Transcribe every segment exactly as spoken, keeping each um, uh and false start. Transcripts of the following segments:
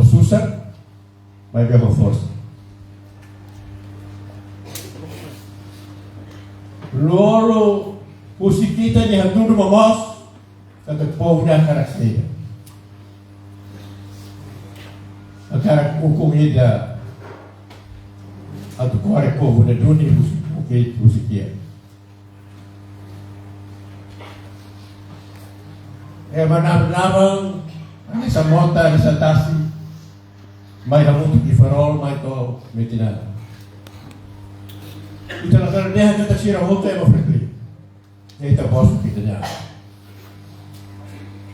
susar, maibé ho forsa. Lolo husik ita-nia hatudu momoos, katak povu ne'e hakarak saida. Hakarak ukun ida atu kore povu ne'e duni husik, husik, husik ita. Ema naran-naran, hanesan mota, hanesan tasi, mai hamutuk iha farol, mai to'o metin an. Ita la bele dehan katak sira hotu ema Fretilin. Ita bosok ita-nia an.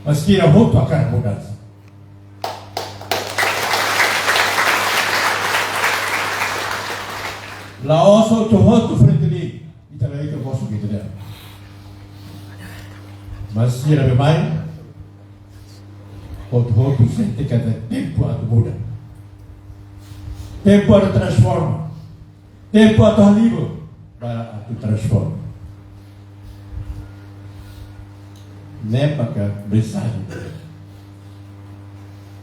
Mas sira hotu hakarak mudansa. La'ós hotu-hotu Fretilin. Ita la, ita bosok ita-nia an. Mas sira be mai, hotu-hotu sente katak tempu atu muda. Tempu atu transforma. Tempu atu halibur, para atu transforma. Ne'e maka mensajen.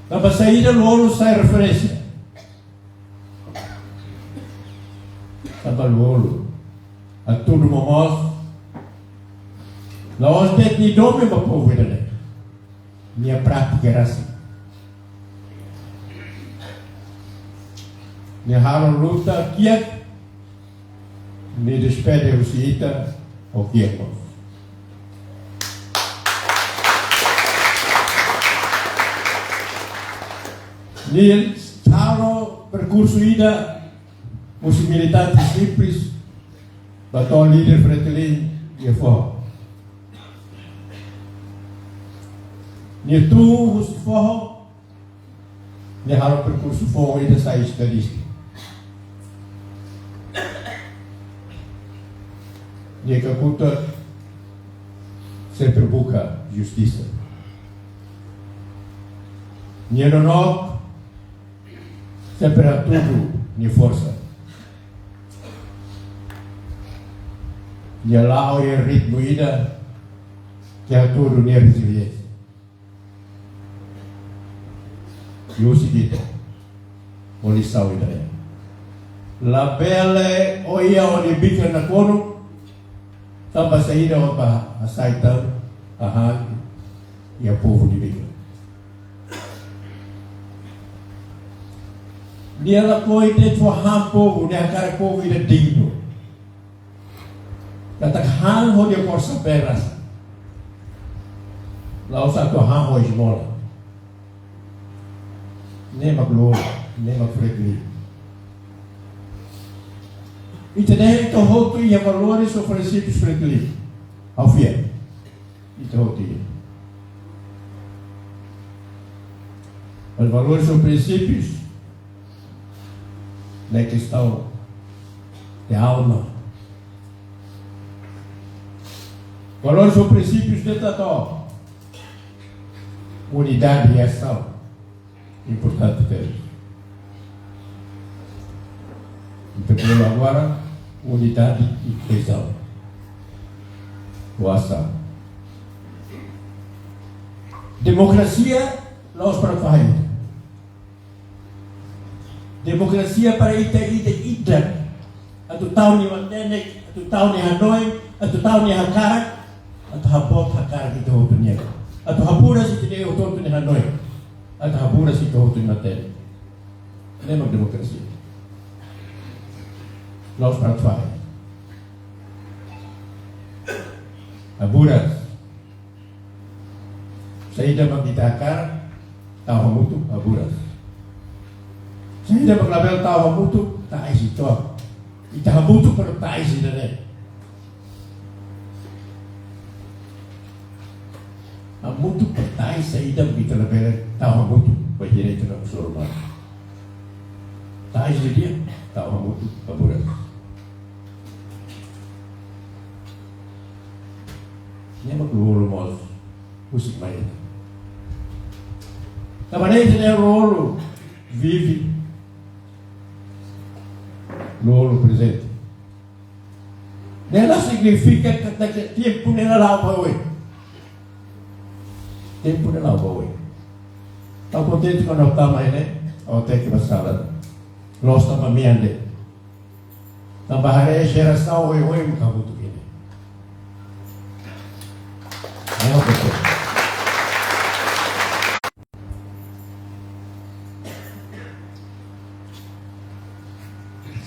Tanba saida Lolo sai referénsia? Tanba Lolo hatudu momoos, la'ós de'it nia domin ba povu ida-ne'e. Nia prátika rasik. Nia halo luta kiak, nia despede husi ita ho kiak mós. Nia halo perkursu ida husi militante simples ba to'o líder Fretilin iha foho. Nia tun husi foho, nia halo perkursu foho ida sai estadista. Nia kakutak sempre buka justisa. Nia nonook sempre hatudu nia forsa. Nia la'o iha ritmu ida ke hatudu nia reziliénsia. Husi ita, ho lisaun ida-ne'e. Labele ó iha ó-nia bikan nakonu, tanba saida ó bá hasai tan, hahán iha povu nia bikan. Nia lakohi de'it fó han povu, nia hakarak povu ida dignu. Katak han ho nia forsa bee rasik. La'ós atu han ho ezmola. Ne'e mak Lolo, ne'e mak Fretilin. Ita dehan ita hotu iha valores ou prinsípius Fretilin. Ha'u fiar. Ita hotu iha. Mas valores ou prinsípius ne'e kestaun de alma. Valores ou prinsípius de tato. Unidade de ação. Importante ter. Entaun, agora, unidade e coesão. Ou ação. Demokrasia, la'ós para fahe. Demokrasia para ita ida-idak. Atu tau nia matenek, atu tau nia hanoin, atu tau nia hakarak, atu haboot hakarak ita hotu nian. Atu haburas ita hotu nia hanoin. Atu haburas ita hotu nia matenek. Ne'e mak demokrasia. La'ós para fahe. Haburas. Saida mak ita hakarak, tau hamutuk, haburas. Saida mak labele tau hamutuk, ta'es uitoan. Ita hamutuk para ta'es ida-ne'e. Hamutuk para ta'es saida mak ita labele tau hamutuk, ba direitu nafatin sira-nia. Ta'es ida-ne'e, tau hamutuk, haburas. Ne'e mak Lolo mós husik mai ita. Tanba ne'e ita-nia Lolo vive, Lolo prezente. Ne'e la signifika katak tempu ne'e la la'o ba oin. Tempu ne'e la la'o ba oin. Ha'u kontente kuandu ha'u tama iha ne'e, ha'u hateke ba sala. Loos tanba mean de'it. Tanba haree jerasaun oioin mak hamutuk iha ne'e. Ha'u kontente.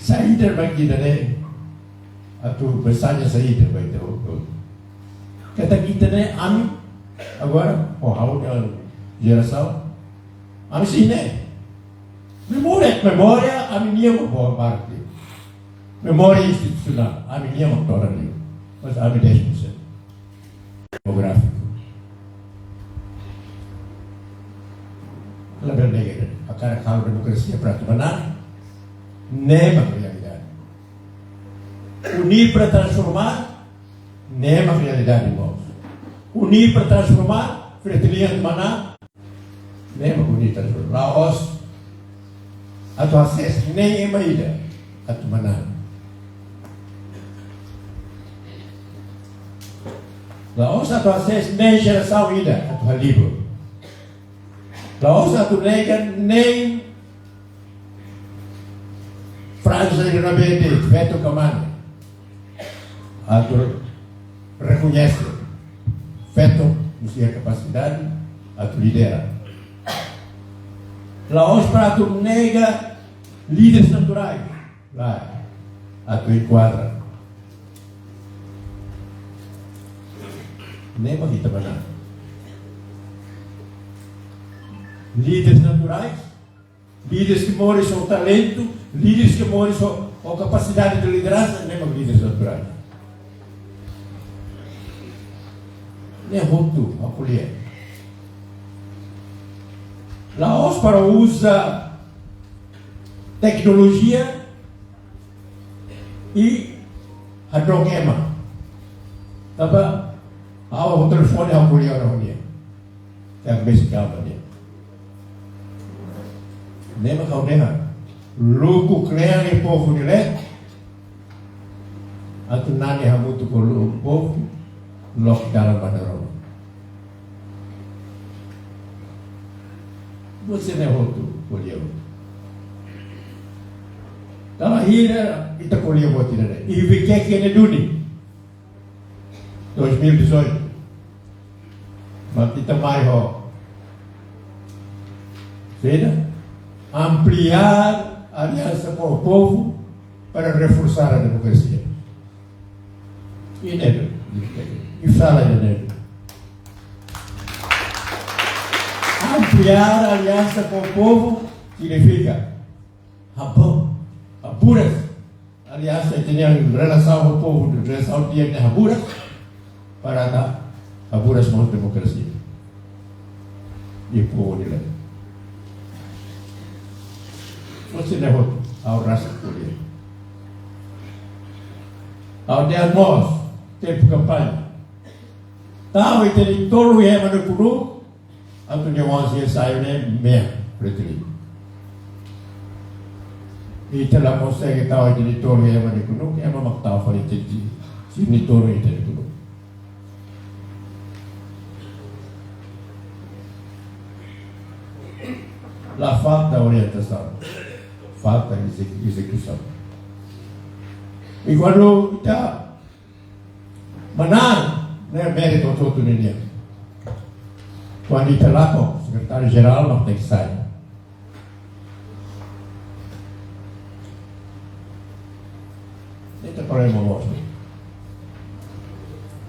Saida ba ita ne'e, atu pesan saida ba ita hotu. Katak ita ne'e, ami, agora, ho ha'u-nia jerasaun, ami sei iha ne'e. Memória, memória, ami-nian mak parte. Memória institusionál, ami-nian mak todan liu. Mas ami dez por cento. Demográfiku. Labele nega, hakarak halo demokrasia para atu manán, ne'e mak realidade. Unir para transformar, ne'e mak realidade, irmãos. Unir para transformar, Fretilin atu manán, ne'e mak unir para transformar. La'ós atu hasees nein ema ida atu manán. La'ós atu hasees nein jerasaun ida atu halibur. La'ós atu nega nein França de Rabete, feto ka mane. Atu rekoñese feto nia kapasidade atu lidera. La'ós para atu nega líderes naturais. Lae, atu enkuadra. Ne'e mak ita manán. Líderes naturais, líderes ke moris ho talentu, líderes ke moris ho, ho kapasidade de lideransa, ne'e mak líderes naturais. Ne'e hotu, ha'u ko'alia. La'ós para uza teknolojia i hadook ema. Tanba ha'u ho telefone ha'u ko'alia ona ho nia. Yang besi kama nia. Ne'e mak ha'u dehan. Luku kle'an iha povu nia leet. Atu nani hamutuk ho povu, loke dalan ba daroman. Buat sira-ne'e hotu, ko'alia hotu. Tanba hira ita ko'alia buat ida-ne'e. I vike kene duni. Dois mil e dezoito. Mas ita mai ho. Saida? Ampliar Aliança para o Povo para reforçar a democracia. Inédito. I fala inédito. Ampliar Aliança para o Povo significa habu-, haburas aliansa ita-nia relasaun ho povu, relasaun di'ak ne'e haburas para atu haburas mós demokrasia iha povu nia leet. Buat sira-ne'e hotu, ha'u rasik ko'alia. Ha'u dehan mós, tempu kampaña. Tau ita-nia tolu iha ema nia kunuk, atu nia oan sira sai ne'e mean, Fretilin. Ita la konsege tau ita-nia tolu iha ema nia kunuk, ema mak tau fali ita-nia, sira-nia tolu iha ita-nia kunuk. La falta orientasaun, falta exe-, ezekusaun. I kuandu ita manán, ne'e méritu hotu-hotu ninian. Kuandu ita lakon, sekretáriu-jerál mak tenke sai. Ita problema mós.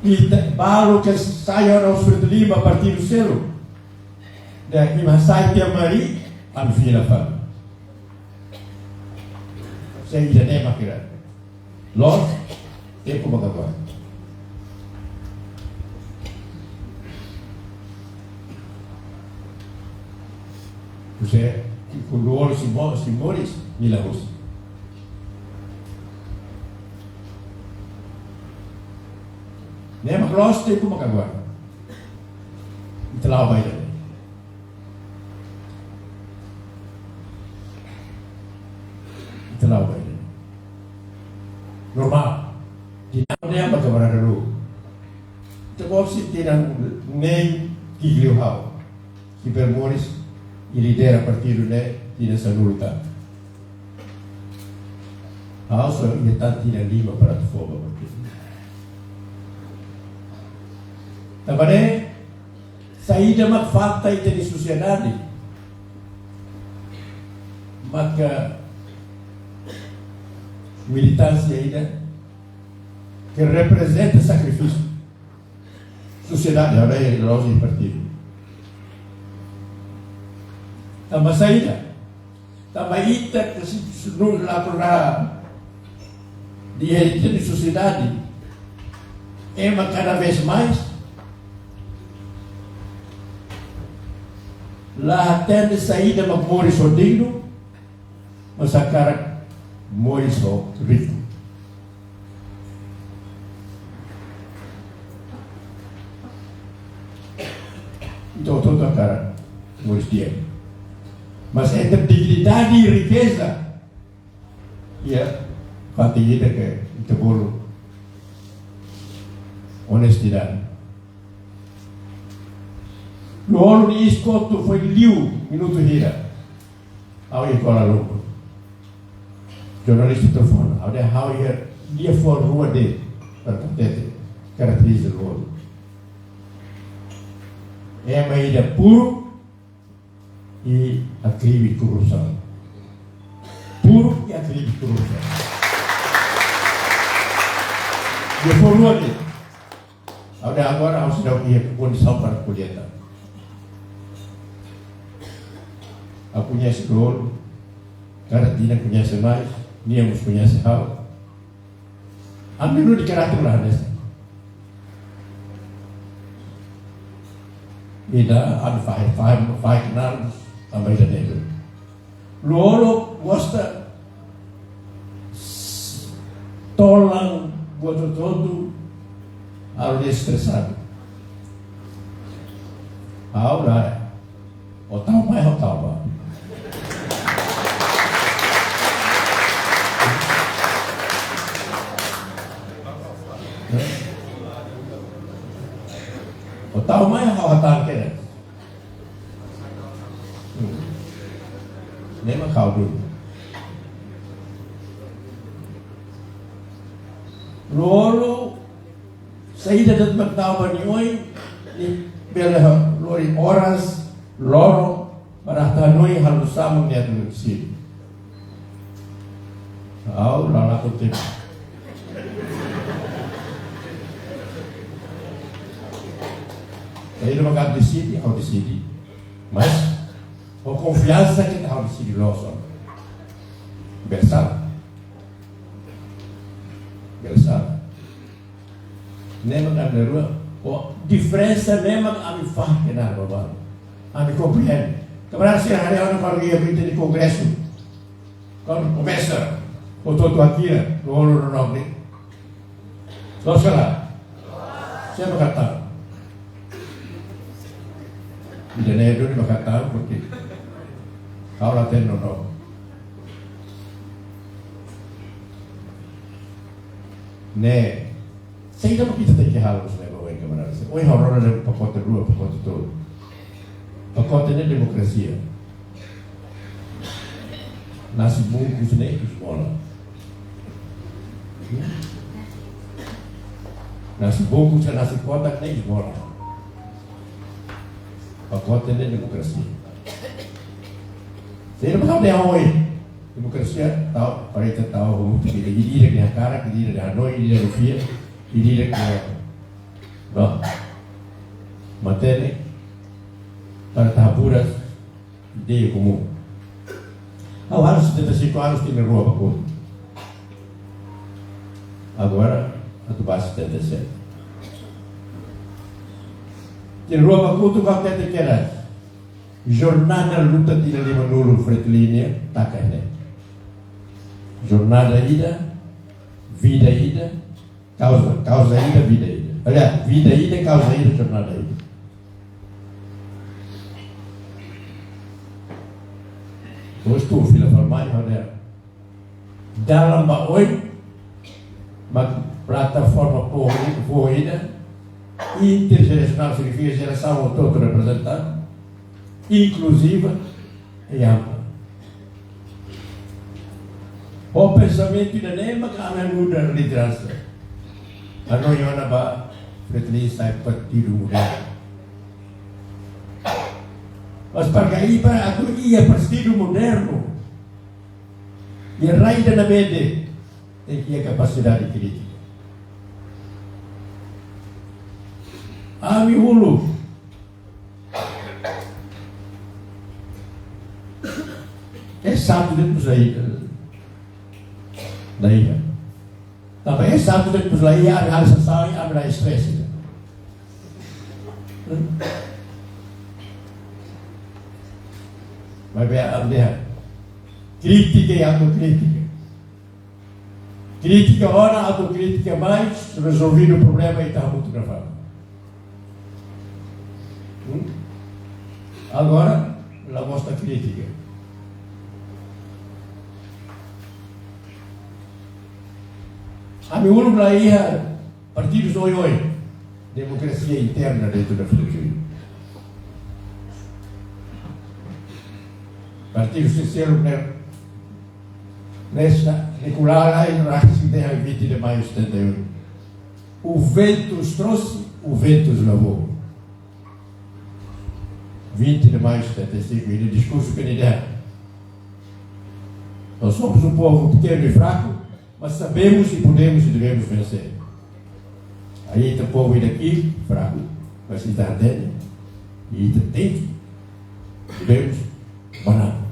Ita balu ke sai ona husi Fretilin ba partidu seluk. Ne'e imi hasai tiha mai, ami fila fali. Sei ida-ne'e mak ita. Loos, tempu mak agora. Husi, kuandu olo simo-, simoris, nia la husi. Ne'e mak loos, tempu mak agora. Ita la'o ba ida-ne'e. Ita la'o ba ida-ne'e. Normál. Di nau ne'e ba kamarada lu. Ita bolu sira tinan nein ki'ik liu ha'u. Ki'ik bele moris. i lidera partidu ne'e tinan sanulu tan. Ha'u só iha tan tinan lima para atu fó ba partidu. Tanba ne'e, saida mak falta iha ita-nia sosiedade, maka militánsia ida ke reprezenta sakrifísiu. Sosiedade, ha'u la iha loja partidu. Tanba saida? Tanba ita ke se, se nu la pernah di ita-nia sosiedade, ema kada vez mais la hatene saida mak moris ho dignu, mas hakarak moris ho riku. Entaun, hotu-hotu hakarak moris di'ak. Mas entre dignidade e riqueza, iha fatin ida ke ita bolu onestidade. Loro-nia iis-kotuk foin liu minutu hira. Ha'u iha Kuala Lumpur. Jornalista telefona. Ha'u dehan ha'u iha lia-fuan rua de'it para hatete karakterístika Loro. Ema ida puru i hakribi korrupsaun. Puru i hakribi korrupsaun. Lia-fuan rua de'it. Ha'u dehan agora ha'u seidauk iha kondisaun para ko'alia tan. Ha'u koñese Loro, kada tinan koñese mais, nia mós koñese ha'u. Ami na'in-rua nia karakter la hanesan. Ida ami fahe, fahe, fahe kenal, tanba ida-ne'e. Loro gosta tolan buat hotu-hotu, halo nia estresadu. Ha'u lae, ó tau mai, ha'u tau ba. Ó tau mai, ha'u hatán kedas. Hmm. Ne'e mak ha'u duni. Loro, saida de'it mak tau ba nia oin, nia bele lori oras, loron, para atu hanoin halo sama nia tu sini. Ha'u la lakon tempu. Saida mak deside, ha'u deside. Mas, ho konfiansa ke ha'u deside loos ona. Bele sala. Bele sala. Ne'e mak ami na'in-rua, ho diferensa ne'e mak ami fahe kenal ba balu. Ami komprende. Kamarada sira haree ona kuandu iha ita-nia kongresu. Kuandu komesa, hotu-hotu hakilar, Loro no Nobre. Loos ka lae? Sé mak hatán? Ida-ne'e duni mak hatán, porke ha'u la hatene no no. Ne'e, saida mak ita tenke halo, se mak oin kamarada sira. Oin ha'u rona de'it pakote rua, pakote tolu. Pakote ne'e demokrasia. Nasi bungkus ne'e esmola. Nasi bungkus ka nasi kotak ne'e esmola. Pakote ne'e demokrasia. Saida mak ha'u dehan oin? Demokrasia tau, para ita tau, ida-idak nia hakarak, ida-idak nia hanoin, ida-idak nia fiar, ida-idak nia, no, matenek, para ita haburas ideia komún. Ha'u halo setenta e cinco anos, tinan rua ba kotuk. Agora, atu ba setenta e sete. Tinan rua ba kotuk, ha'u hatete kedas. Jornada luta tinan limanulu Fretilin nian taka ne'e. Jornada ida, vida ida, kauza, kauza ida, vida ida. Aliás, vida ida, kauza ida, jornada ida. Depois tu fila fala mai, olha. Dalan ba oin, mak plataforma povu, povu ida, interjerasionál signifika jerasaun hotu-hotu reprezentadu, inkluziva, Iha. Ho pensamentu ida-ne'e maka ami muda lideransa. Hanoin ona ba Fretilin sai partidu modernu. Mas para ka iha, para atu iha partidu modernu, iha rai ida-ne'ebé de'it, tenke iha kapasidade krítika. Ami uluk é sábio depois aí. Daí, tá bem, é sábio depois aí, abre a sessão e abre a expressa. Mas bem, a mulher crítica e autocrítica. Krítika ona, autokrítika, mas rezolvidu problema ita hamutuk nafatin. Hmm? Agora, la gosta krítika. Ami uluk la iha partidus oioin, demokrasia interna dentro da Fretilin. Partidu sira seluk ne'e, nesta, Nicolau Reis, rasik de vinte de maio de setenta e oito. O vento os trouxe, o vento os levou. Vinte de maio de setenta e cinco, e no discurso que ele der: "Nós somos um povo pequeno e fraco, mas sabemos e podemos e devemos vencer." Aí tem povo daqui, fraco, mas ita hatene, e ita tenke, devemos, banana.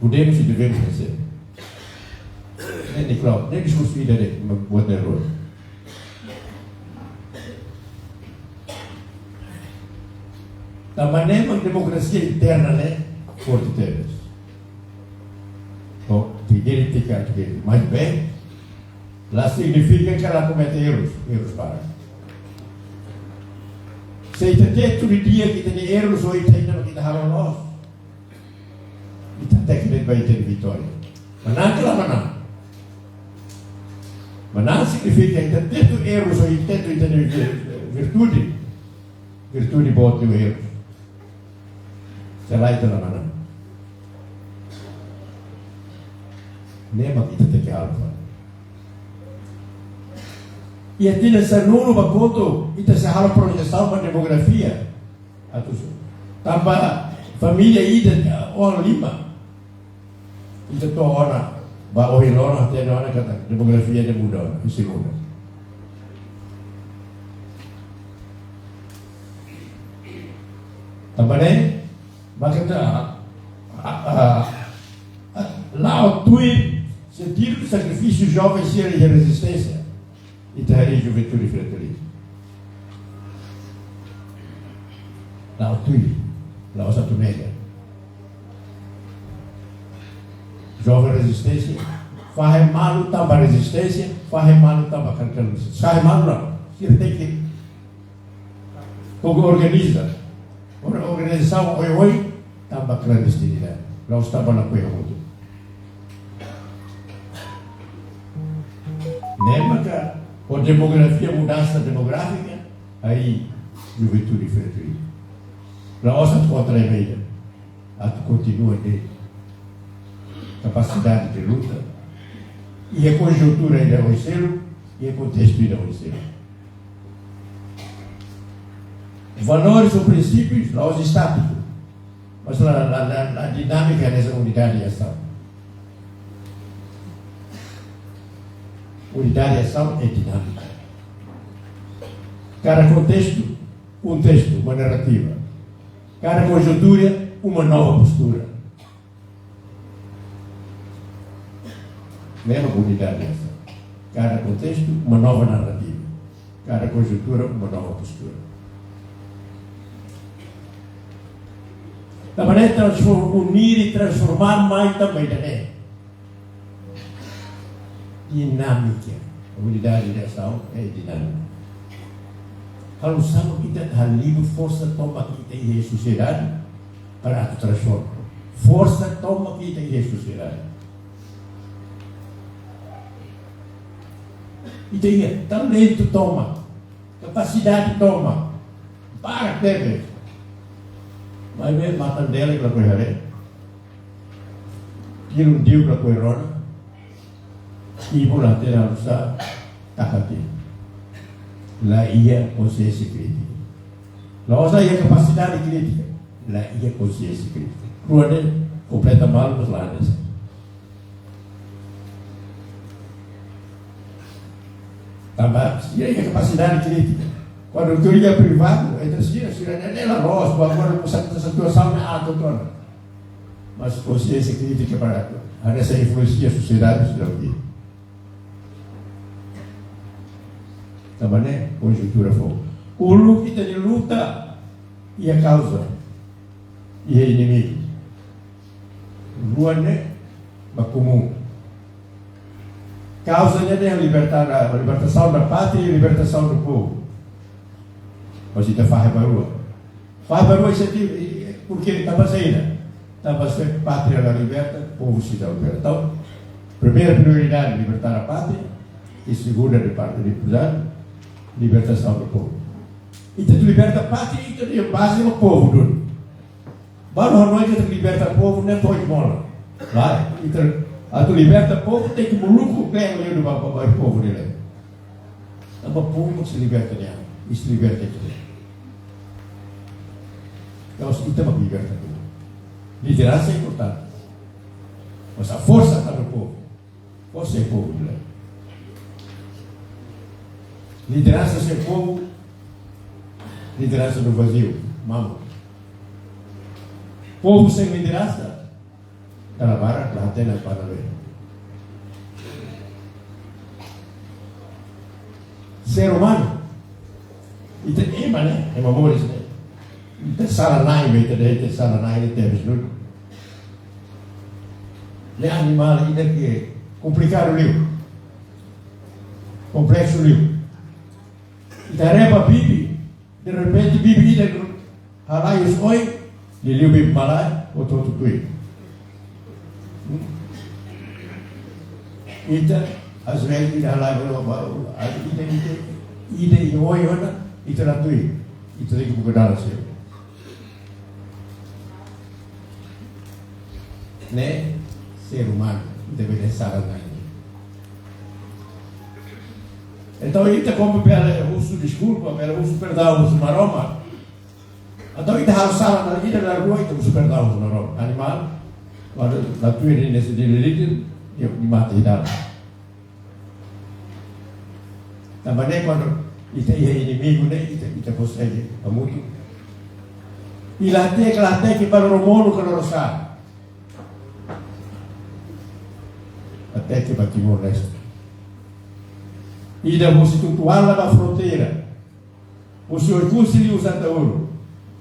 Podemos e devemos vencer. Ne'e, Nicolau, ne'e diskursu ida de'it, mas buat error. Tanba ne'e mak demokrasia interna ne'e forte tebes. Bom, tem direito de ficar aqui. Mas bem, la signifika ke la komete errus, errus barak. Se ita tetu didi'ak ita-nia errus, ou ita, ita, ita halo loos, ita tenke ba ita-nia vitória. Manán ka la manán? Manán signifika ita tetu errus, ou ita tetu ita-nia vir-, virtude. Virtude boot iha errus. Se lae, ita la manán. Ne'e mak ita tenke halo. Iha tinan sanulu ba kotuk, ita sei halo projesaun ba demografia. Atu su. Tanba família ida, oan lima. Ita to'o ona, ba ohin loron, hatene ona katak demografia ne'e muda ona, sei muda. Tanba ne'e, maka ita, a, a, a, la'o tuir sentidu sakrifísiu joven sira iha rezisténsia. Ita harii juventude Fretilin. La'o tuir, la'ós atu nega. Joven rezisténsia, fahe malu tanba rezisténsia, fahe malu tanba klandestinidade. Fahe malu la, sira tenke organiza. Or-, organizasaun oioin tanba klandestinidade. La'ós tanba lakohi hamutuk. Ne'e maka, ho demografia, mudansa demográfika, harii juventude Fretilin. La'ós atu kontra ema ida. Atu kontinua de'it kapasidade de luta. Iha konjuntura ida oin seluk, iha kontestu ida oin seluk. Valores ou princípios, la'ós estátiku. Mas la, la, la, la dinámika hanesan unidade de asaun. Unidade de asaun é dinámika. Kada kontestu, um texto, uma narrativa. Cada conjuntura, uma nova postura. Mesma unidade essa. Cada contexto, uma nova narrativa. Cada conjuntura, uma nova postura. Tanba ne'e transform-, unir e transformar mai tanba ida-ne'e. Dinámika. A unidade de asaun é dinámika. Halo saida mak ita halibur, forsa tomak ita iha sosiedade para atu transforma. Forsa tomak ita iha sosiedade. Ita iha talentu tomak, kapasidade tomak, barak tebes. Maibé matan-delek lakohi haree. Kilun diu ka kue rona, ibun la tera usa takati. La iha konsiénsia krítika. La'ós la iha kapasidade krítika. La iha konsiénsia krítika. Rua ne'e kompleta malu, mas la hanesan. Tanba sira iha kapasidade krítika. Kuandu tuir iha privadu, entre sira, sira ne'e la loos, kuandu, kuandu sa-, sa-, situasaun ne'e atu tona. Mas konsiénsia krítika para hanesan influensia sosiedade, sira oke. Tanba ne'e konjuntura foun. Uluk ita-nia luta iha kauza, iha inimigu. Rua ne'e mak komún. Kauza ne'e, ne'e libertar, libertação da pátria e libertação do povo. Mas ita fahe ba rua. Fahe ba rua, ita ti-, porke tanba saida? Tanba se pátria la liberta, povu sei la liberta. Entaun, primeira prioridade, libertar a pátria. E segunda, de parte de Portugal, libertação do povo. Ita atu liberta pátria, ita iha baze ba povu duni. Balu hanoin katak liberta povu ne'e foin mola. Lae, ita atu liberta povu, tenke moluku kle'an liu ba, ba, ba povu ne'e. Tanba povu mak sei liberta nia an, sei liberta ita. La'ós ita mak liberta povu. Lideransa importante. Mas a força está no povo. Forsa iha povu, né? Lideransa sem povo, lideransa do vazio, mamuk. Povu sem lideransa, dala barak la hatene para bem. Ser humano, ita ema, né? Ema moris, né? Ita sala na'in, ita dehan ita sala na'in, ita habis dulu. Ne'e animál ida ke komplikadu liu. Kompleksu liu. Ita haree ba bibi, derrepente bibi ida halai husi oin, liuliu bibi malae, hotu-hotu tuir. Hmm? Ita, às vezes, ita halai, ita, ita, ita iha oin ona, ita la tuir. Ita tenke buka dalan seluk. Ne'e ser humano, ita bele sala na'in. Entaun, ita kuandu bele husu deskulpa, bele husu perdaun, husu Maromak. Entaun, ita halo sala na'in, ita la rua, ita husu perdaun, husu Maromak. Animál, kuandu la tuir nia, nia líder, nia mate ida. Tanba ne'e kuandu ita iha inimigu ne'e, ita, ita konsege hamutuk. I la hateke, la hateke ba loromonu ka lorosa'e. Hateke ba Timor-Leste. Ida husi Tutuala ba fronteira. Husi Oekusi liu Santauro.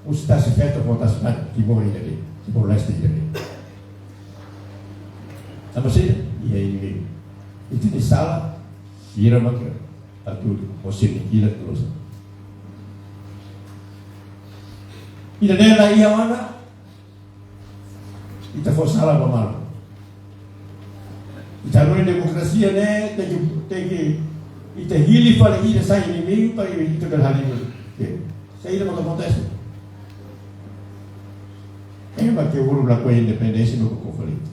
Husi Tasi Feto fó Tasi Mate, Timor ida de'it, Timor-Leste ida de'it. Tanba saida? Iha inimigu. Ita-nia sala, sira mak atu, husi nia kila terus. Ida-ne'e la iha ona, ita fó sala ba malu. Ita hanoin demokrasia ne'e, tenke, tenke, ita hili fali ida sai inimigu, para ita bele hili. Oke. Saida mak akontese? Ema ke uluk lakohi independénsia no konflitu.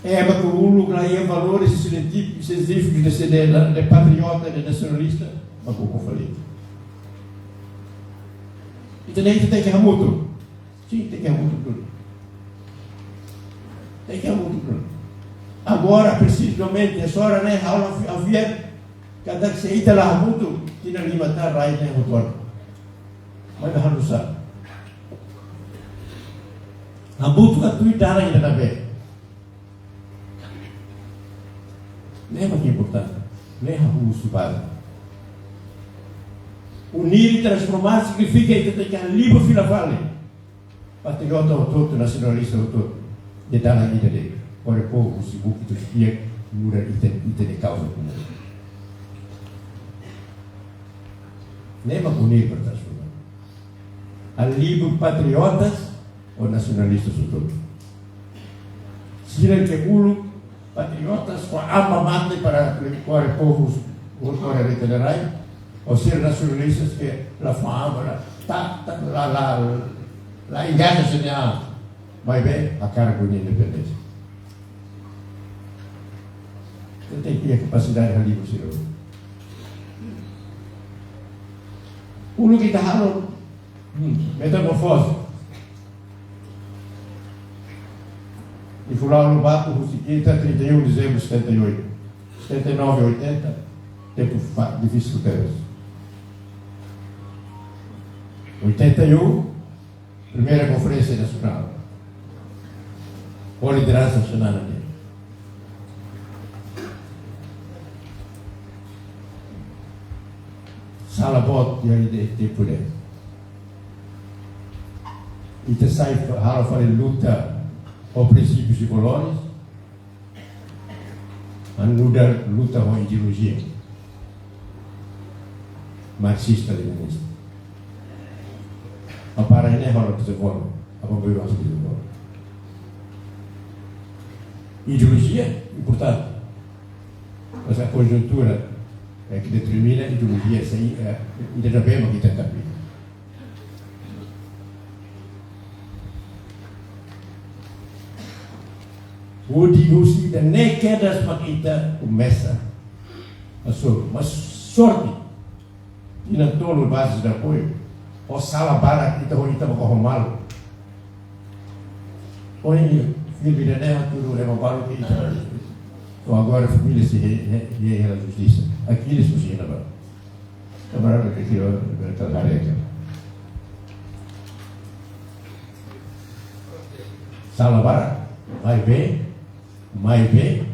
Ema ke uluk la iha valores sensíveis de, de, de patriota, de nacionalista, mak konflitu. Ita ne'e ita tenke hamutuk. Sin, tenke hamutuk duni. Tenke hamutuk duni. Agora, precisamente, essa hora, ne'e, ha'u la fi-, ha'u fiar katak se ita la hamutuk, tinan lima tan rai ne'e hotu ona. Mas ita harus sa. Hamutuk atu ita dalan ida ne'ebé. Ne'e mak importante. Ne'e ha'u husu ba. Unir i transformar signifika ita tenke halibur fila fali. Patriota hotu-hotu, nasionalista hotu-hotu. Ita dalan ida de'it. Para povu husi buki to'o iha, muda ita, ita-nia kauza komún. Ne'e mak unir para transformar. Halibur patriotas ou nacionalistas hotu-hotu. Sira ke uluk patriotas, fó an ba mate para kore povu, kore rai-li'ur nia rai, ou sira nacionalistas ke la fó an ba, la, ta, ta, la, la, La engaja sira-nia an. Maibé hakarak duni independénsia. Ita tenke iha kapasidade halibur sira. Uluk ita halo, hmm, metamorfose. Ita fulan uluk baku husi kita trinta e um de dezembro de setenta e oito. Setenta e nove, oitenta, tempu fa-, difisil tebes. Oitenta e um, primeira konferénsia nasionál. Ho lideransa nasionál ne'e. Sala boot iha ida-ne'e, tempu ne'e. Ita sai fa-, halo fali luta ho prinsípius i valores. Anu nu'udar luta ho ideolojia marxista-leninista. Apa rai ne'e halo dezenvolve, apa boi bangsa dezenvolve. Ideolojia importante. Mas a konjuntura é que determina ideolojia, se, eh, ida-ne'ebé mak ita tapi. Hodi husi ida-ne'e kedas mak ita komesa. Mas sor-, mas sorte. Tinan tolu bases de apoiu. Ho sala barak ita ho ita mak ho malu. Ohin, filme ida-ne'e hatudu ema balu ke ita. To'o agora família sei he, he, he, hela justisa. Aquiles husi iha ne'ebá. Kamarada ke kira berkal hareka. Sala barak, maibé, maibé,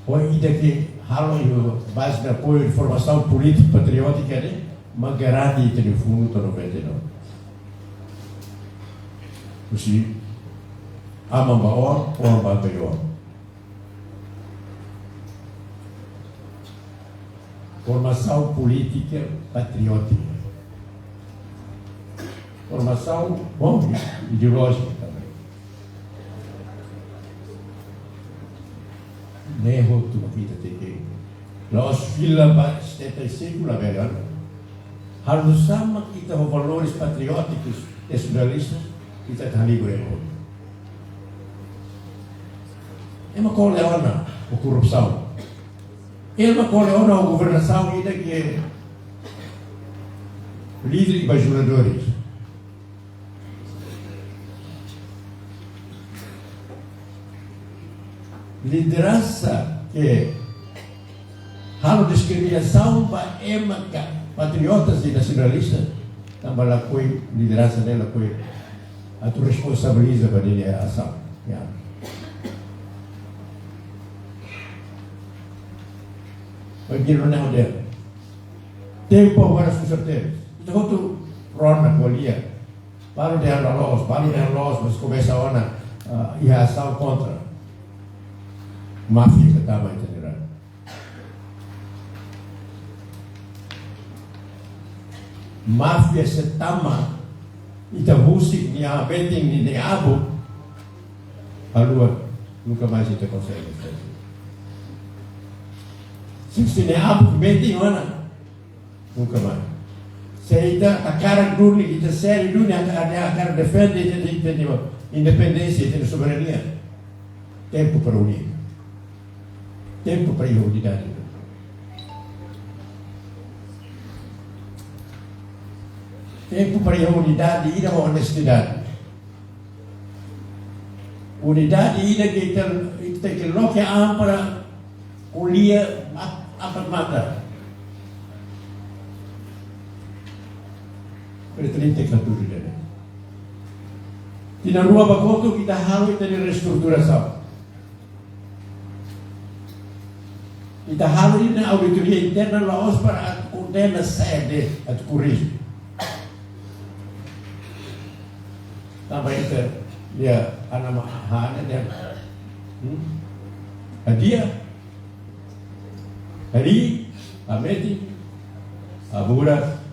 ho ida ke halo iha baze de apoiu de formasaun polítika patriótika ne'e, mak garante ita-nia funu to'o noventa e nove. Husi aman ba oan, oan ba anteriór. Formasaun polítika patriótika. Formasaun, bom, ideolójika também. Ne'e hotu mak ita tenke. La'ós fila ba setenta e cinco labele ona. Halo sama ita ho valores patriótikus, nasionalistas, ita atu halibur ema hotu. Ema kole ona ho korrupsaun. Ema kole ona ho governasaun ida ke livre de bajuladores. Lideransa ke halo diskriminasaun ba ema ka patriotas i nasionalistas, tanba lakohi lideransa ne'e lakohi atu responsabiliza ba ninia asaun. Ya. Bagi rona model. Tempu agora susar tebes. Ita hotu rona ko'alia. Balu dehan loloos, balu dehan loos, mas komesa ona, ah, iha asaun kontra. Máfia ke tama ita-nia rai. Máfia se tama, ita husik nia metin nia, nia abut, haluha, nunka mais ita konsege. Se nia abut metin ona, nunka mais. Se ita hakarak duni, ita sériu duni, hakarak, hakarak defende ita, ita, ita-nia independénsia, ita-nia soberania. Tempu para unir. Tempu para iha unidade. Tempu para iha unidade, ida ho onestidade. Unidade ida ke ita, ita ke loke an para ko'alia mat-, apat matan. Presidente Katuri dele. Tinan rua ba kotuk ita halo ita-nia reestruturasaun. Ita halo ita-nia auditoria interna la'ós para atu kondena, sede, atu korrije. Tanba ita, ya, ana ma-, hana dia. Hmm? Hadi'a, harii, hametin, haburas,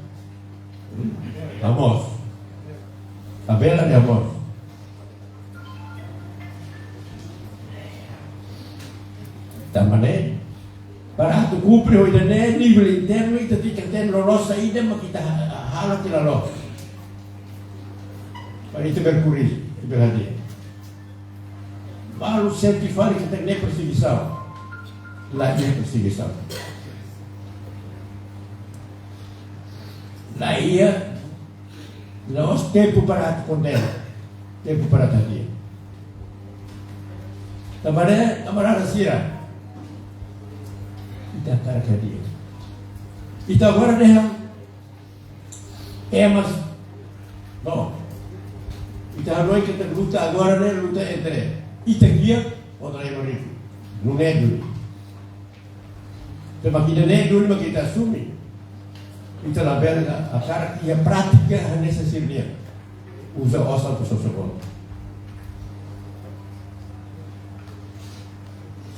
hmm? Hamoos. Habelar, hamoos. Tanba ne'e, para atu kumpre ho ida-ne'e, nivel internu, ita tenke hatene loloos saida mak ita ha-, halo tiha loloos. Para ita bele korrije, ita bele hadi'a. Balu sente fali katak ne'e persegisaun. La iha persegisaun. La iha, la'ós tempu para atu kondena. Tempu para atu hadi'a. Tanba ne'e, kamarada sira, ita hakarak hadi'a. Ita agora dehan, ema, no. Ita hanoin katak luta agora ne'e luta entre ita kiak kontra ema rikuak. Nune'e duni. Tanba ida-ne'e duni mak ita asume. Ita labele hakarak iha prátika hanesan sira-nian. Uza osan atu sosa-boot.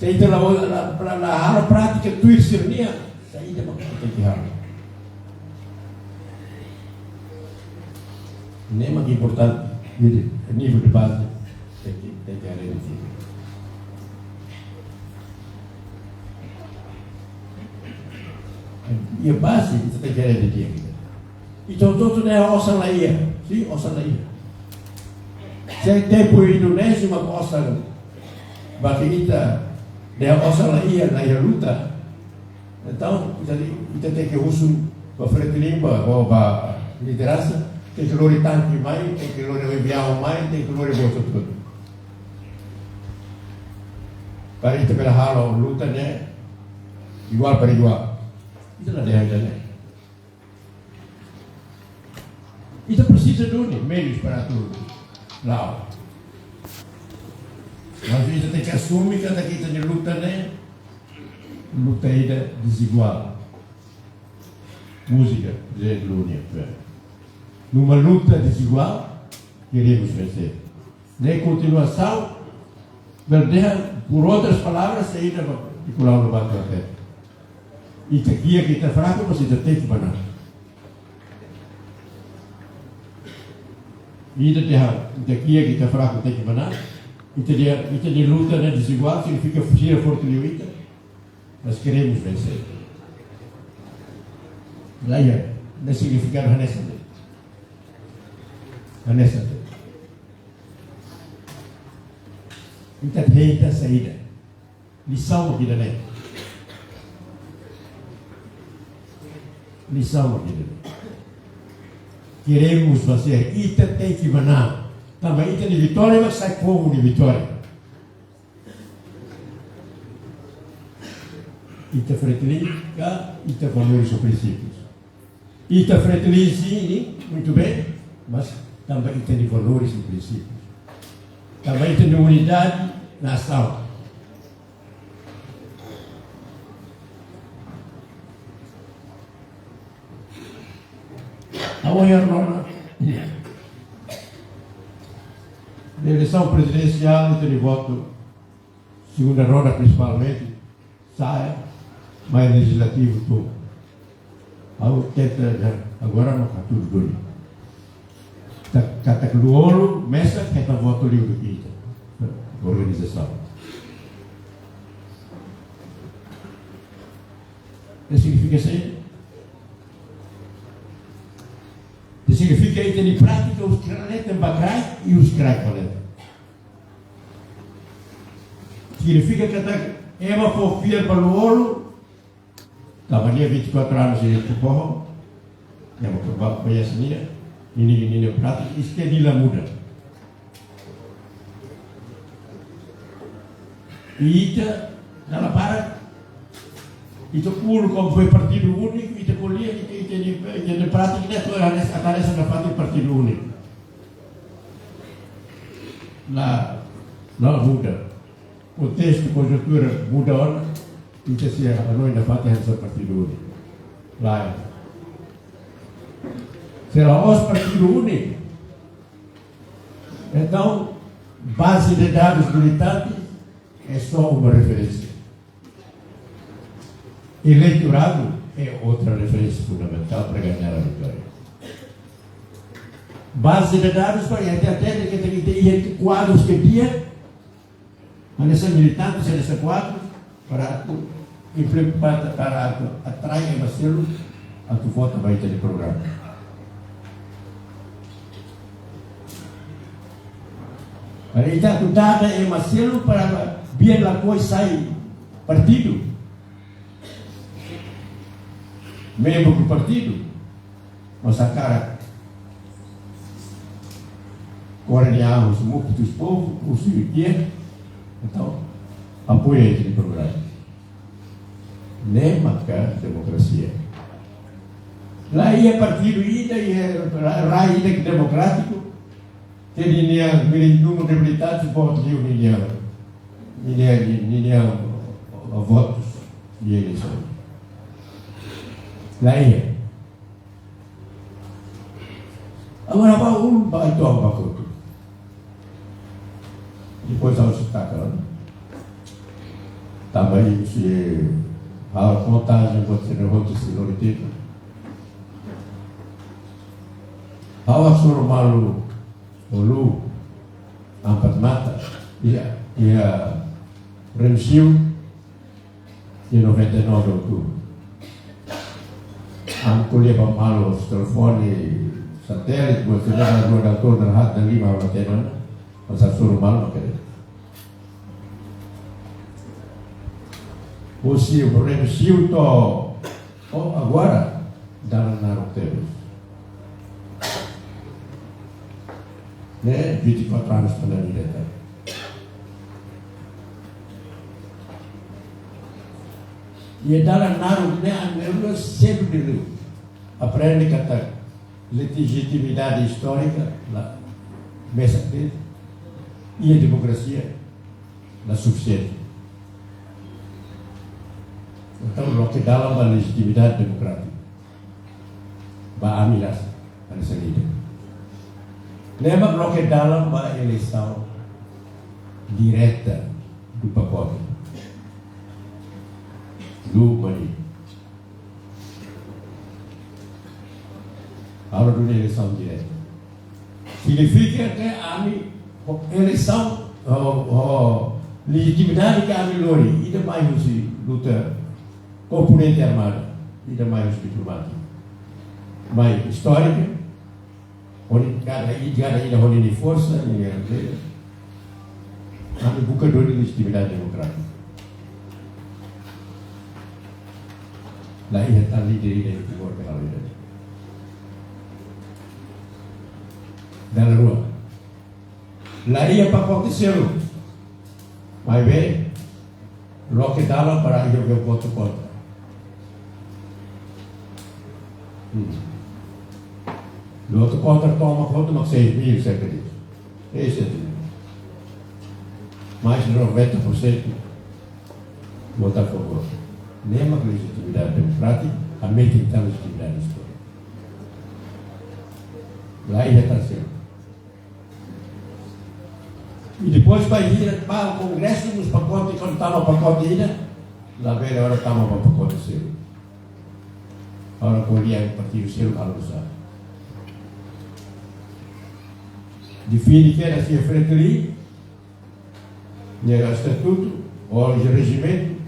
Se ita la, la, la, la halo prátika tuir sira-nian, saida mak ita tenke halo? Ne'e mak importante, jadi, nível de base, tenke, tenke haree di'ak. Iha base, ita tenke haree di'ak. Ita hotu-hotu dehan osan la iha, sin, osan la iha. Se tempu Indonézia mak osan, ba ita dehan osan la iha, la iha luta. Entaun, ita, ita tenke husu ba Fretilin, ba, ba, ba lideransa, tenke lori tanke mai, tenke lori aviaun mai, tenke lori buat hotu-hotu. Para ita bele halo luta ne'e igual para igual. Ita la dehan ida-ne'e. Ita presiza duni meius para atu la'o. Mas ita tenke asume katak ita-nia luta ne'e luta ida deziguál. Múzika, Zé Lúnia, é. Numa luta dezigual, queremos vencer. Ne'e kontinuasaun, bele dehan, por outras palavras, saida mak Nicolau Lobato hatete. Ita kiak, ita fraku, mas ita tenke manán. Ita dehan, ita kiak, ita fraku, tenke manán. Ita dehan, ita-nia luta ne'e deziguál, signifika sira forte liu ita. Nós queremos vencer. La iha, ne'e signifikadu hanesan ne'e. Hanesan ne'e. Ita tenta saida. Lisaun mak ida-ne'e. Lisaun mak ida-ne'e. Queremos vencer, ita tenke manán. Tanba ita-nia vitória mak sai povu nia vitória. Ita Fretilin ka ita valores ou princípios? Ita Fretilin, sin, muito bem, mas tanba ita-nia valores e princípios. Tanba ita-nia unidade nasaun. Ha'u haree ona, eleisaun prezidensiál ita-nia votu, segunda ronda prinsipalmente, sa'e mai lejizlativu tun. Ha'u tenta dehan, agora mak hatudu duni. Ta-, katak Lú-Olo mesak hetan votu liu duké ita. Organizasaun. Ne'e signifika saida? Ne'e signifika ita-nia prátika husi kraik leten ba kraik i husi kraik ba leten. Signifika katak ema fó fiar ba Lú-Olo, tanba nia vinte e quatro anos de poho, ema ba, ba, ba, ninia, ninia, ninia prátika, eskedi la muda. I ita, dala barak, ita uluk komu foi partidu úniku, ita ko'alia, ita, ita, ita, ita, ita prátika, ita, ita, ita, ita, ita, partidu úniku. La, la muda. Kontestu, konjuntura muda ona, ita sei hanoin nafatin hanesan partidu úniku. Lae. Se la'ós partidu úniku, entaun, baze de dadus militantes é só uma referência. Eleitoradu é outra referência fundamental para ganhar a vitória. Baze de dadus para até, até que tem que ter kuadrus ke di'ak, hanesan militantes, hanesan kuadrus, para atu implementa, para atu atrai ema seluk atu vota ba ita-nia programa. Para ita atu dada ema seluk para biar lakohi sai partidu. Membru partidu. Mas agora, agora de anos, muitos povos, o Siriquia, então, apoia esse programa. Ne'e maka demokrasia. La iha partidu ida, iha rai ida ke demokrátiku, ke ninia númeru de militantes, votu liu ninia, ninia, ninia votus, ninia eleisaun. La iha. Agora, ba un, ba ito, ba kotu. Depois, ha'u sei taka, tanba se ha'u konta, se buat sira-ne'e hotu sei lori tempu. Ha'u hasoru malu, olu, ampat mata, iha, iha Remexio, iha noventa e nove outubro. Ami ko'alia ba malu husi telefone, satélite, buat sira-ne'e, rua dala tolu, dala haat, dala lima, ha'u la hatene ona, mas hasoru malu mak ne'e. Husi Remexio to'o, oh, agora, dalan naruk tebes. Ne'e, vinte e quatro anos to'o ohin, ne'e. Iha dalan naruk ne'e, ami rua sedu dulu aprende katak lejitimidade istórika la mesak de'it, iha demokrasia la sufisiente. Entaun, loke dalan ba lejitimidade demokrátika. Ba ami rasik, ami sendiri. Ne'e mak loke dalan ba eleisaun direta do pacote. Do mani. Halo duni eleisaun direta. Signifika ke ami, ho eleisaun, ho, ho lejitimidade ke ami lori, ida mai husi luta komponente armada, ida mai husi diplomátika. Mai istórika, hodi kada i-, kada ida ho ninia forsa, ninia, ami buka duni lejitimidade demokrátika. La iha tan líder ida iha Timor ke halo ida-ne'e. Dalan rua. La iha pakote seluk. Maibé, loke dalan para ida ke votu kontra. Hmm. Votu kontra tomak hotu mak seis mil, serka disso. Ese é. Mais de noventa por cento vota a favor. Ne'e mak lejitimidade demokrátika, ami tenke iha lejitimidade istórika. La iha tan seluk. I depois ba ida, ba Kongresu, mós pakote, kuandu tama pakote ida, labele hodi tama ba pakote seluk. Hodi ko'alia partidu seluk halo oinsá. Define kedas iha Fretilin, nia estatutu, ou rejimentu,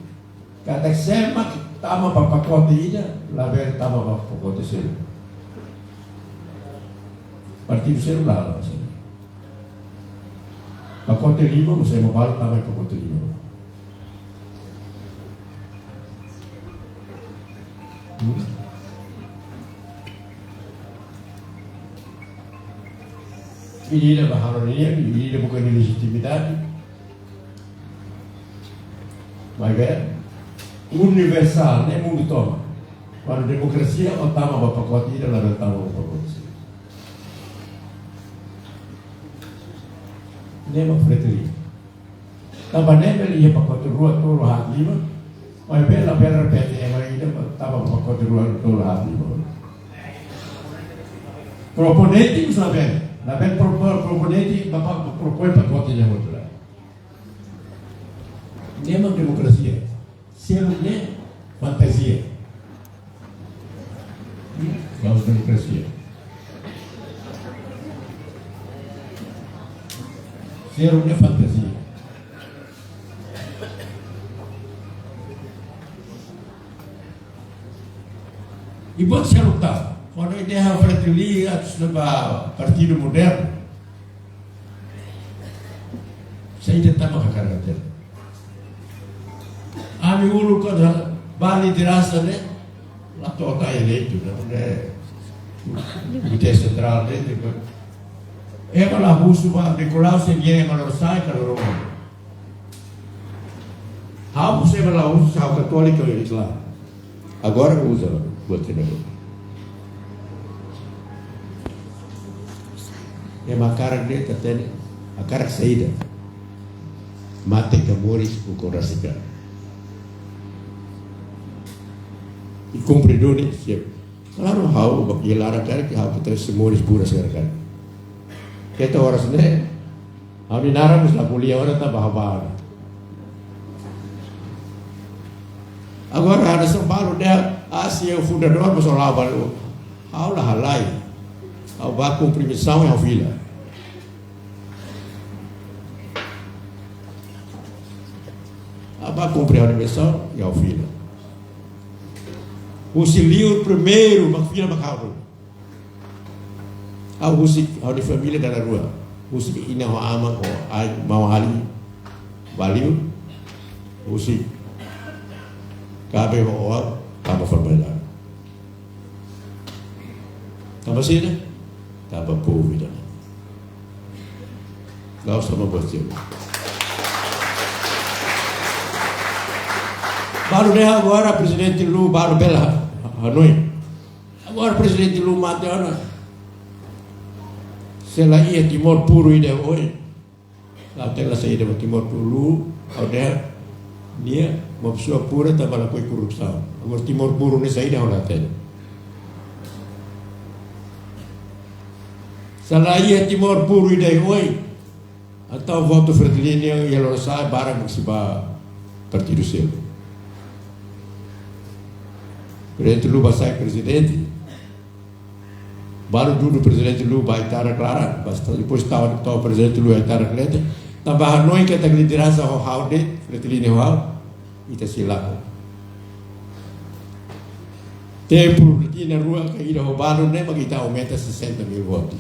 katak sé mak tama ba pakote ida, labele tama ba pakote seluk. Partidu seluk la halo oinsá. Pakote lima, mós ema balu tama ba pakote lima. Hmm? Ida-idak ba halo nian, ida-idak buka nia lejitimidade. Maibé universál, ne'e mundu tomak. Kuandu demokrasia, ó tama ba pakote ida, labele tama ba pakote seluk. Ne'e mak Fretilin. Tanba ne'e bele iha pakote rua, tolu, haat, lima. Maibé labele repete ema ida tama ba pakote rua, tolu, haat, lima. Proponente mós labele. Labele pro-, pro-, proponente ba, ba, propoin pakote ida hotu lae. Ne'e mak demokrasia. Seluk ne'e fantazia. Vamos demokrasia. Seluk ne'e fantazia. I buat seluk tan. Kuandu ita dehan Fretilin, atu lori ba partidu modernu. Ami uluk kuandu bá lideransa ne'e, la to'o eleitu, ne'e, ne'e, Komité Sentrál ne'e, ne'e. Ema la husu ba Nicolau se nia ema la sai ka la rona. Ha'u husu ema la husu, ha'u katóliku, Islam. Agora uza buat ne'e. Ema hakarak de'it hatene, hakarak saida. Mate ka moris, ukun rasik an. I kumpre duni, siap. Klaru, ha'u, bak iha laran karik, ha'u keta sei moris buras karik. Keta oras ne'e, ha'u-nia naran mós la ko'alia ona tanba ha'u bá ona. Agora, hanesan balu dehan, ah, se o fundadór, mós o la balu. Ha'u la halai. Ha'u bá kumpre misaun, ha'u fila. Ha'u bá kumpre ha'u-nia misaun, ha'u fila. Husi liur primeiru, mak fila mak ha'u. Ha'u husik ha'u-nia família dala rua. Husik inan ho aman ho ai, maun-alin ba liur. Husik kaben ho oan tanba formalidade. Tanba saida? Tanba povu ida. La'ós tanba buat seluk. Balu dehan agora Prezidente Lú, balu bele hanoin. Agora Prezidente Lú mate ona. Se la iha Timor puru ida ohin, la tela saida ba Timor puru, ha'u dehan nia uma pessoa pura tanba lakohi korrupsaun. Agora Timor puru ne'e saida, ha'u la hatene. Se la iha Timor puru ida ohin, entaun votu Fretilin iha Lorosa'e barak mak sei ba partidu seluk. Prezidente Lú bá sai prezidente. Balu dudu Prezidente Lú bá iha ita-nia klaran, basta depois tau, tau Prezidente Lú iha ita-nia klaran. Tanba hanoin katak lideransa ho ha'u de'it, Fretilin ho ha'u, ita sei lakon. Tempu tinan rua ka ida ho balu ne'e, mak ita aumenta sessenta mil votos.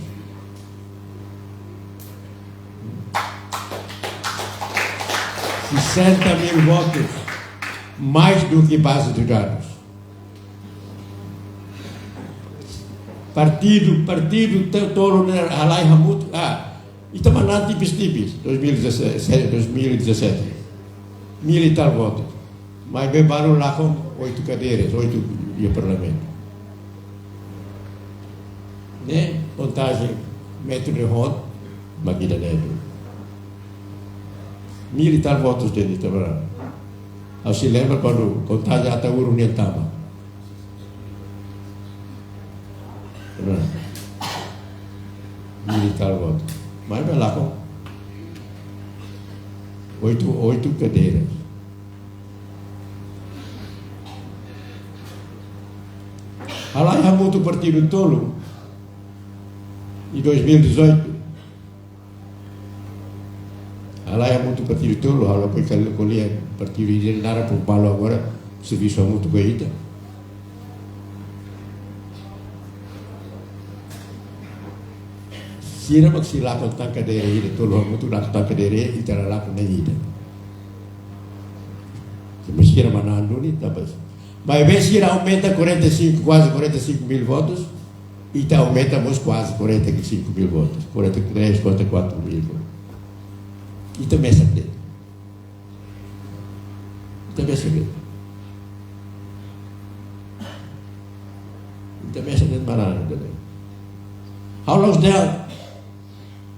Sessenta mil votos, mais do que base de dados. Partidu, partidu te-, tolu ne'e halai hamutuk, ah, ita manán tipis-tipis, dois mil e dezassete, dois mil e dezassete. Mil e tal votos. Maibé balu lakon oitu kadeiras, oitu iha Parlamentu. Ne'e, kontajen métodu de hot, mak ida-ne'e. Mil e tal votos de'it, ita bra. Ha'u sei lembra kuandu kontajen Ataúro nian tama. Nah. Mil e tal votos. Maibé lakon oitu, oitu kadeiras. Halai hamutuk partidu tolu iha dois mil e dezoito. Halai hamutuk partidu tolu, ha'u lakohi ko'alia partidu ida, naran, povu balu agora servisu hamutuk ho ita. Sira mak sei lakon tan kadeira ida, tolu hamutuk lakon tan kadeira ida, ita la lakon nein ida. Se sira manán duni, tanba. Maibé sira aumenta quarenta e cinco, quase quarenta e cinco mil votos, ita aumenta mós quase quarenta e cinco mil votos, quarenta e três, quarenta e quatro mil votos. Ita mesak de'it. Ita mesak de'it. Ita mesak de'it, manán de'it. Ha'u la'ós dehan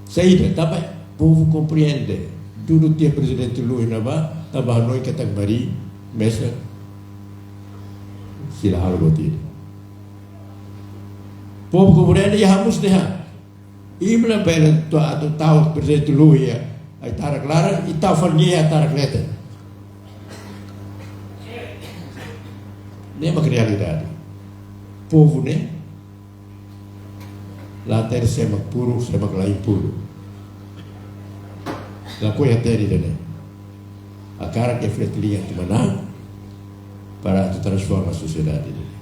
saida, tanba povu komprende. Dudu tiha Prezidente Lú iha ne'ebá, tanba hanoin katak mari mesak sei la halo buat ida. Povu komprende, i ha'u mós dehan. Imi labele atu, atu tau Prezidente Lú iha ita-nia klaran, i tau fali nia iha ita-nia leten. Ne'e mak realidade. Povu ne'e la hatene sé mak puru, sé mak laiha puru. Lakohi hatene ida-ne'e. Hakarak ke Fretilin atu manán para atu transforma sosiedade ida-ne'e.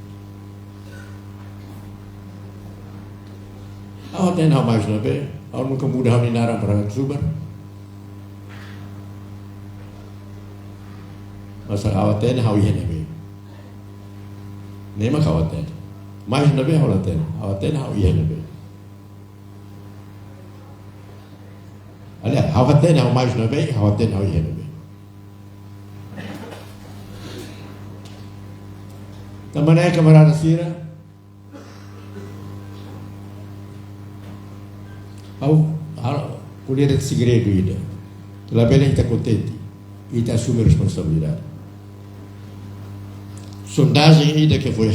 Ha'u hatene ha'u mais ne'ebé, ha'u nunka muda ha'u-nia naran para Subar. Mas ha'u hatene ha'u iha ne'ebé. Ne'e mak ha'u hatene. Mais ne'ebé ha'u la hatene. Ha'u hatene ha'u iha ne'ebé. Aliás, ha'u hatene ha'u mais ne'ebé, ha'u hatene ha'u iha ne'ebé. Tanba ne'e kamarada sira, ha'u, ha'u ko'alia de'it segredu ida. Labele ita kontente, ita asume responsabilidade. Sondajen ida ke foi